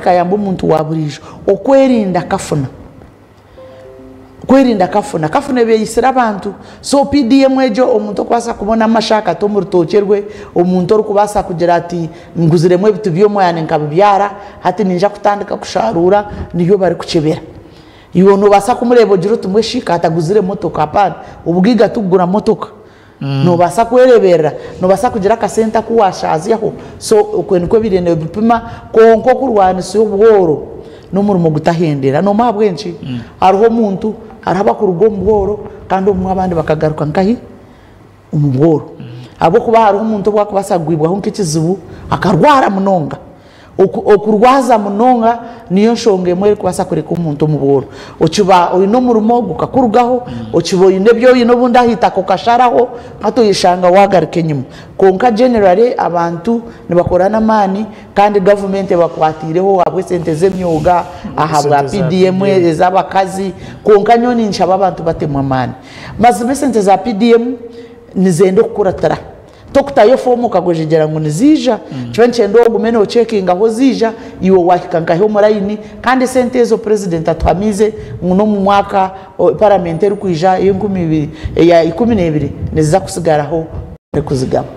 Bikayamba omuntu wa buriijo okwerinda kafuna. Kwerinda kafuna. Kafuna eba eyitsire abantu. So PDM egyo omuntu orikubaasa kubona amasha akata omu rutookye rwe, omuntu orikubaasa kugira ati nguziremu ebiti by'omwani nkabibyara, hati niinyija kutandika kusharuura, niyo barikukyebera. Iwe noobaasa kumureeba ogire oti mbwenu shi ka ataguzire motoka? Hapaana, obugaiga tikugura motoka. Noobaasa kwereeberera, noobaasa kugira akasente aku waashaazyaho. So okwo nikwo ebiire nibipima, kwonka okurwanisa obworo n'omurimo gutahendera. Noomanya ahabw'enki? Hariho omuntu, hariho abakuruga omu bworo kandi obumwe abandi bakagaruka nkahi? Omu bworo. Ahabw'okuba hariho omuntu obu akubaasa kugwibwaho nk'ekizibu akarwara munonga. Okurwaza munonga niyo nshonga emwe erikubaasa kureka omuntu omu bworo. Okiba oine omurimo gukakurugaho, okiba oine ebi oine obundi aha itaka okasharaho, hati oyeshanga waagaruka enyima. Kwonka generally abantu nibakora n'amaani kandi gavumenti ebakwatiireho ahabw'esente z'emyoga, ahabwa PDM ez'abakazi, kwonka nyowe ninshaba abantu batemu amaani. Mazima esente za PDM nizenda okukuratira. Tokutayo foomu okagwejegyera ngu niziija, kiba nikyenda ogume nocekinga aho ziija, iwe waahika nkahi omu layini, kandi esente ezo purezidenti atuhamiize ngu n'omu mwaka paramenti erikwija ey'enkumi ibiri eya 12 niziza kutsigaraho barikuzigaba.